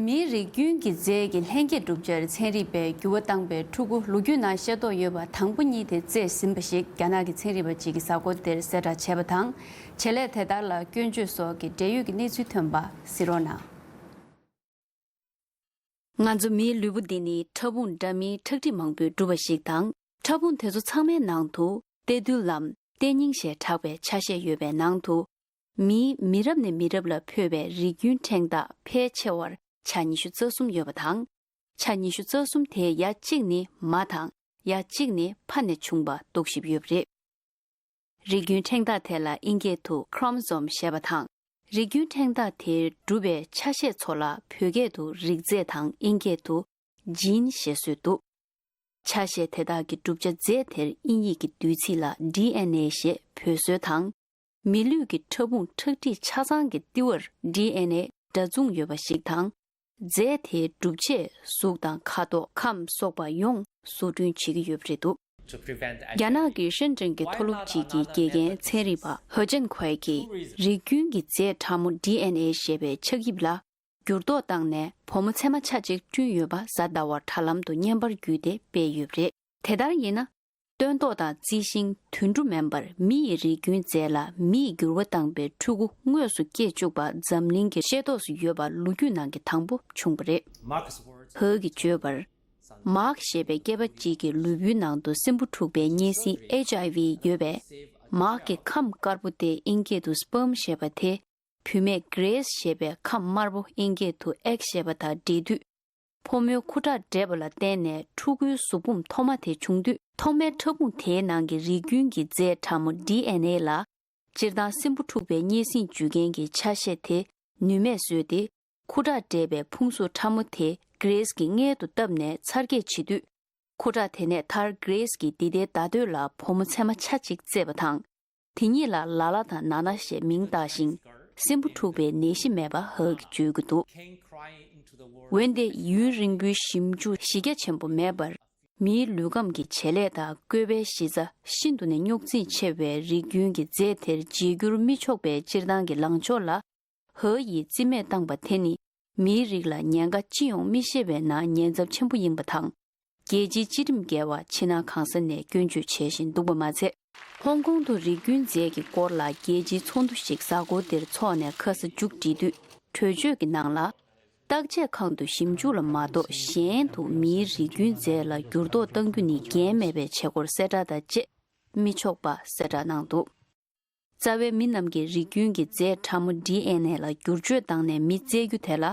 མིའི་རིགས་རྒྱུན་གྱི་རྫས་ཀྱི་ལྷན་སྐྱེས་གྲུབ་ཆར་ཚན་རིག་པས་འགྱུར་བ་བཏང་པའི་ཕྲུ་གུ་ལོ་རྒྱུས་ནང་ཤེས་རྟོགས་ཡོད་པ་དང་པོ་གཉིས་དེ་བཙས་ཟིན་པ་ཞིག་རྒྱ་ནག་གི་ཚན་རིག་པ་གཅིག་གིས་གཟའ་འཁོར་འདིར་གསལ་བསྒྲགས་བྱས་པ་དང་། བྱེད་ལས་དེ་དག་ལ་སྐྱོན་བརྗོད་སོགས་ཀྱི་འབྲེལ་ཡོད་ཀྱི་གནས་ཚུལ་ཐོན་པ་གཟིགས་རོགས་གནང་། ང་ཚོ་མིའི་ལུས་པོ་འདི་ནི་ཕྲ་ཕུང་འདྲ་མིན་ཁྲག་ཁྲིག་མང་པོས་གྲུབ་པ་ཞིག་དང་། ཕྲ་ཕུང་དེ་ཚོ་ཚང་མའི་ནང་དུ་གཏེར་རྡུལ་ལམ་གཏེར་རྙིང་ཞེས་གྲགས་པའི་ཆ་ཤས་ཡོད་པའི་ནང་དུ། མིའི་མི་རབས་ནས་མི་རབས་ལ་འཕོས་པའི་རིགས་རྒྱུན་ཕྲེང་ཐག་ཕལ་ཆེ་བར་ཆ་ཉི་ཤུ་རྩ་གསུམ་ཡོད་པ་དང་། ཆ་ཉི་ཤུ་རྩ་གསུམ་དེའི་ཡ་གཅིག་ནི་མ་དང་ཡ་གཅིག་ནི་ཕ་ནས་བྱུང་བ་རྟོག་ཞིབ་ཡོད་པ་རེད། རིགས་རྒྱུན་ཕྲེང་ཐག་དེ་ལ་ཨིན་སྐད་དུ་chromosome ཞེས་པ་དང་། རིགས་རྒྱུན་ཕྲེང་ཐག་དེར་གྲུབ་པའི་ཆ་ཤས་ཚོ་ལ་བོད་སྐད་དུ་རིགས་རྫས་དང་ཨིན་སྐད་དུ་gene ཞེས་སྲོལ་འདུག་ཆ་ཤས་དེ་དག་གི་གྲུབ་ཆ་རྫས་དེར་དབྱིན་ཡིག་གི་བསྡུས་ཚིག་ལ་ཌི་ཨེན་ཨེ་ཞེས་འབོད་སྲོལ་དང་། མི་ལུས་ཀྱི་ཕྲ་ཕུང་ཁྲག་ཁྲིག་ཆ་ཚང་གི་ལྟེ་བར་ཌི་ཨེན་ཨེ་འདྲ་མཚུངས་ཡོད་པ་ཞིག་དང་། རྫས་དེའི་གྲུབ་ཆས་གཟུགས་དང་ཁ་དོག་ཁམས་སོགས་པ་ཡོངས་བཟོ་སྐྲུན་བྱེད་ཀྱི་ཡོད་པ་རེད་འདུག་རྒྱ་ནག་གི་ཧྲེན་ཀྲེན་གྱི་མཐོ་སློབ་ཅིག་གི་དགེ་རྒན་ཚན་རིག་པ་ཧོ་ཅན་ཁོའེ་གིས་རིགས་རྒྱུན་གྱི་རྫས་ཕྲ་མོ་ཌི་ཨེན་ཨེ་ཞེས་པའི་ཆགས་དབྱིབས་ལ་འགྱུར་ལྡོག་བཏང་ནས་ཕོ་མོ་ཚད་མ་ཆ་གཅིག་བསྐྲུན་ཡོད་པ་གཟའ་ཟླ་བར་དྲ་ལམ་དུ་བརྙན་པར་བརྒྱུད་དེ་སྤེལ་ཡོད་པ་རེད། དེ་ལྟར་ཡིན་ན། སྟོན་ཐོག་དང་རྩི་ཤིང་དུད་འགྲོ་མིན་པར་མི་ཡི་རིགས་རྒྱུན་རྫས་ལ་མིས་འགྱུར་བ་བཏང་པའི་ཕྲུ་གུ་དངོས་སུ་སྐྱེས་བཅུག་པ་འཛམ་གླིང་གི་ཤེས་རྟོགས་སུ་ཡོད་པ་ལོ་རྒྱུས་ནང་གི་དང་པོ་བྱུང་བ་རེད། ཧོ་གིས་བརྗོད་པར། མཱག་ཞེས་པའི་སྐྱེས་པ་གཅིག་གི་ལུས་པོའི་ནང་དུ་སྲིན་འབུ་འཁྲུགས་པའི་གཉན་སྲིན་ཨེཆ་ཨའི་ཝི་ཡོད་པས། མཱག་གི་ཁམས་དཀར་པོ་སྟེ་ཨིན་སྐད་དུ་སྤརམ་ཞེས་པ་དེ། བུད་མེད་གྷི་རེས་ཞེས་པའི་ཁམས་དམར་པོ་ཨིན་སྐད་དུ་ཨེག་ཞེས་པ་དང་འདྲེས་དུས། ཕོ་མོའི་ཁུ་ཁྲག་འདྲེས་པ་ལ་བརྟེན་ནས་ཕྲུ་གུའི་གཟུགས་ཕུང་ཐོག་མ་དེ་བྱུང་དུས། ཐོག་མའི་ཕྲ་ཕུང་དེའི་ནང་གི་རིགས་རྒྱུན་གྱི་རྫས་ཕྲ་མོ་ཌི་ཨེན་ཨེ་ལ། སྤྱིར་བཏང་སྲིན་འབུ་འཁྲུགས་པའི་གཉན་སྲིན་འཇུ་མཁན་གྱི་ཆ་ཤས་དེ་ནུས་མེད་བཟོས་ཏེ། ཁུ་ཁྲག་འདྲེས་པའི་ཕུང་གཟུགས་ཕྲ་མོ་དེ་གྷི་རེས་ཀྱི་མངལ་དུ་བཏབ་ནས་འཚར་སྐྱེས་བྱེད་དུས། ཁུ་ཁྲག་དེ་ནས་མཐར་གྷི་རེས་ཀྱི་འདི་ལྟའི་བརྡ་སྟོད་ལ་ཕོ་མོ་ཚད་མ་ཆ་གཅིག་བཙས་པ་དང་། དེ་གཉིས་ལ་ལ་ལ་དང་ན་ན་ཞེས་མིང་བཏགས་ཤིང་། སྲིན་འབུ་འཁྲུགས་པའི་ནད་གཞི་མེད་པ་ཧོ་གིས་བརྗོད་ཀྱི་འདུག་འོན་ཏེ་ཡུན་རིང་པོའི་ཞིབ་འཇུག་གཞི་རྒྱ་ཆེན་པོ་མེད་པར། མིའི་ལུས་ཁམས་ཀྱི་བྱེད་ལས་དང་བཀོད་པའི་གཞི་རྩ་ཤིན་ཏུ་ནས་རྙོག་འཛིང་ཆེ་བའི་རིགས་རྒྱུན་གྱི་རྫས་དེར་བརྗེ་བསྒྱུར་མི་ཆོག་པའི་སྤྱིར་བཏང་གི་ལངས་ཕྱོགས་ལ། ཧོ་ཡིས་རྩིས་མེད་བཏང་པ་དེ་ནི་མིའི་རིགས་ལ་ཉེན་ཁ་ཅི་ཡོང་མི་ཤེས་པའི་ནང་ཉེན་ཚབས་ཆེན་པོ་ཡིན་པ་དང་། རྒྱལ་སྤྱིའི་སྤྱི་ཁྲིམས་འགལ་བ་ཕྱི་ནང་གང་ས་ནས་སྐྱོན་བརྗོད་བྱེད་བཞིན་འདུག་པ་མ་ཚད། ཧོང་ཀོང་དུ་རིགས་རྒྱུན་རྫས་ཀྱི་སྐོར་ལ་རྒྱལ་སྤྱིའི་ཚོགས་འདུ་ཞིག་གཟའ་འཁོར་འདིར་འཚོགས་ནས་ཁ་ས་མཇུག་བསྒྲིལ་དུས། གྲོས་ཆོད་ཀྱི་ནང་ལ། བརྟག་དཔྱད་ཁང་དུ་ཞིབ་འཇུག་ལ་མ་གཏོགས་གཞན་དུ་མིའི་རིགས་རྒྱུན་རྫས་ལ་འགྱུར་ལྡོག་གཏང་རྒྱུ་ནི་འགན་མེད་པའི་བྱེད་སྒོར་གསལ་བསྒྲགས་དང་བཅས་མི་ཆོག་པ་གསལ་བསྒྲགས་གནང་འདུག་རྩ་བའི་མི་རྣམས་ཀྱིས་རིགས་རྒྱུན་གྱི་རྫས་ཕྲ་མོ་ཌི་ཨེན་ཨེ་ལ་བསྒྱུར་བཅོས་བཏང་ནས་མི་བཙས་རྒྱུ་དེ་ལ།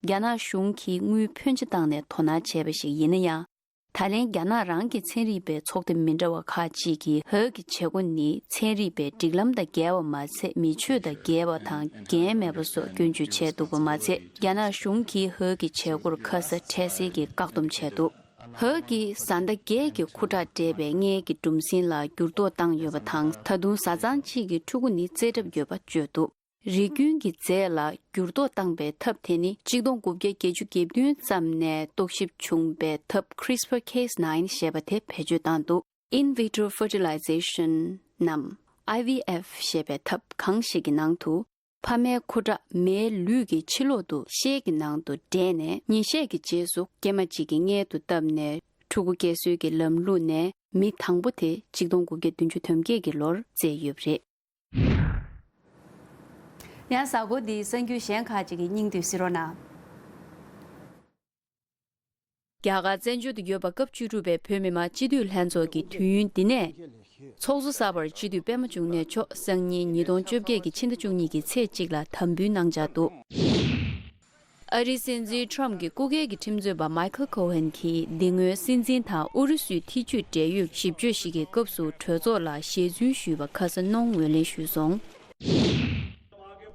རྒྱ་ནག་གཞུང་གིས་དངུལ་ཕོན་ཆེ་བཏང་ནས་དོ་སྣང་བྱས་པ་ཞིག་ཡིན་ན་ཡང་། ད་ལན་རྒྱ་ནག་རང་གི་ཚན་རིག་པའི་ཚོགས་སྡེ་མི་འདྲ་བ་ཁག་ཅིག་གིས་ཧོའུ་གི་བྱེད་སྒོ་ནི་ཚན་རིག་པའི་སྒྲིག་ལམ་དང་འགལ་བ་མ་ཚད་མི་ཆོས་དང་འགལ་བ་དང་འགན་མེད་པ་སོགས་སྐྱོན་བརྗོད་བྱས་འདུག་པ་མ་ཚད། རྒྱ་ནག་གཞུང་གིས་ཧོའུ་གི་བྱེད་སྒོར་ཁ་ས་འཕྲལ་སེལ་གྱིས་བཀག་སྡོམ་བྱས་འདུག་ཧོའུ་གིས་བཟའ་ཟླ་བརྒྱད་ཀྱི་ཁུ་ཁྲག་འདྲེས་པའི་མངལ་གྱི་གྲུམ་སྲིན་ལ་འགྱུར་ལྡོག་བཏང་ཡོད་པ་དང་། ད་དུང་བཟའ་ཚང་གཅིག་གི་ཕྲུ་གུ་ནི་བཙའ་གྲབས་ཡོད་པ་བརྗོད་འདུག་རིགས་རྒྱུན་གྱི་རྫས་ལ་འགྱུར་ལྡོག་བཏང་པའི་ཐབས་དེ་ནི་གཅིག་སྟོང་དགུ་བརྒྱ་བརྒྱད་ཅུ་གྱ་བདུན་ཙམ་ནས་རྟོག་ཞིབ་བྱུང་པའི་ཐབས་ཁི་རིས་པར་ཁེ་ནའིན་ཞེས་པ་དེ་བེད་སྤྱོད་བཏང་འདུག In vitro fertilization ནམ་ཨའི་ཝི་ཨེཕ་ཞེས་པའི་ཐབས་གང་ཞིག་གི་ནང་དུ། ཕ་མའི་ཁུ་ཁྲག་མའི་ལུས་ཀྱི་ཕྱི་ལོག་ཏུ་ཤེལ་གྱི་ནང་དུ་འདྲེས་ནས། ཉིན་ཤས་ཀྱི་རྗེས་སུ་སྐྱེས་མ་གཅིག་གི་མངལ་དུ་བཏབ་ནས། ཕྲུ་གུ་སྐྱེ་སྲོལ་གྱི་ལམ་ལུགས་ནས་མི་དང་པོ་དེ་གཅིག་སྟོང་དགུ་བརྒྱ་བདུན་ཅུ་དོན་བརྒྱད་ཀྱི་ལོར་བཙའ་ཡོད་པ་རེད། ཡང་གཟའ་འཁོར་འདིའི་གསར་འགྱུར་གཞན་ཁག་ཅིག་གི་སྙིང་བསྡུས་གཟིགས་རོགས་གནང་། རྒྱ་གར་བཙན་བྱོལ་དུ་ཡོད་པ་སྐབས་བཅུ་དྲུག་པའི་བོད་མི་མང་སྤྱི་འཐུས་ལྷན་ཚོགས་ཀྱི་དུས་ཡུན་འདི་ནས་ཚོགས་གཙོ་གསར་པར་སྤྱི་འཐུས་པད་མ་འབྱུང་གནས་མཆོག་སང་ཉིན་ཉིས་སྟོང་བཅོ་བརྒྱད་ཀྱི་ཕྱི་ཟླ་བཅུ་གཉིས་ཀྱི་ཚེས་གཅིག་ལ་དམ་འབུལ་གནང་འཆར་འདུག་ཨ་རིའི་སྲིད་འཛིན་ཁྲོམ་གྱི་སྐུ་སྒེར་གྱི་ཁྲིམས་རྩོད་པ་མའི་ཁལ་ཁོ་ཧན་གྱིས་འདི་སྔོན་སྲིད་འཛིན་དང་ཨུ་རུ་སུའི་ཐེ་ཇུས་འབྲེལ་ཡོད་ཞིབ་དཔྱོད་ཞིག་གི་སྐབས་སུ་གྲོས་ཚོགས་ལ་ཞལ་རྫུན་ཞུས་པ་ཁ་ས་ནང་ངོས་ལེན་ཞུས་སོང་།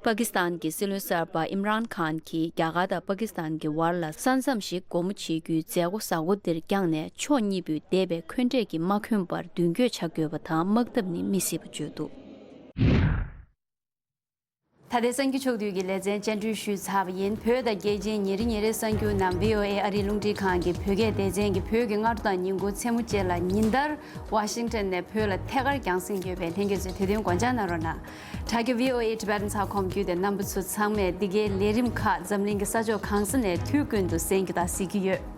པ་ཀི་སི་ཐན་གྱི་སྲིད་བློན་གསར་པ་ཨིམ་རཱན་ཁཱན་གྱིས་རྒྱ་གར་དང་པ་ཀི་སི་ཐན་གྱི་བར་ལ་ས་མཚམས་ཤིག་སྒོ་མོ་འབྱེད་རྒྱུའི་མཛད་སྒོ་གཟའ་འཁོར་འདིར་བསྐྱངས་ནས་ཕྱོགས་གཉིས་པོས་འདས་པའི་འཁོན་འགྲས་ཀྱིས་མ་འཁོན་པར་མདུན་སྐྱོད་བྱ་དགོས་པ་དང་། དམག་འཐབ་ནི་མི་སྲིད་པ་བརྗོད་འདུག་ད་ལྟའི་གསར་འགྱུར་ཕྱོགས་བསྡུས་ཀྱི་ལེ་ཚན་སྤྱན་འབུལ་ཞུས་ཚར་བ་ཡིན། བོད་དང་རྒྱལ་སྤྱིའི་ཉིན་རེ་ཉིན་རེའི་གསར་འགྱུར་རྣམས་བྷི་ཨོ་ཨེ་ཨ་རིའི་རླུང་འཕྲིན་ཁང་གི་བོད་སྐད་སྡེ་ཚན་གྱིས་བོད་ཀྱི་སྔ་དྲོ་དང་ཉིན་གུང་མཚན་མོ་བཅས་ལ་ཉིན་ལྟར་ཝ་ཤིང་ཊོན་ནས་བོད་ལ་ཐད་ཀར་རྒྱང་སྲིང་ཡོད་པས། ལྷན་རྒྱས་ཚོས་དུས་མཐུན་སྒོ་འབྱེད་གནང་རོགས་གནང་། དྲ་རྒྱ་བྷི་ཨོ་ཨེ་ཊི་བེ་ཊན་ཌོཊ་ཀོམ་བརྒྱུད་དེ་རྣམ་པ་ཚོ་ཚང་མས་འདི་གའི་ལས་རིམ་ཁག་འཛམ་གླིང་གི་ས་ཕྱོགས་གང་ས་ནས་དུས་ཀུན་ཏུ་གསན་རྒྱུ་དང་གཟིགས་རྒྱུ་ཡོད།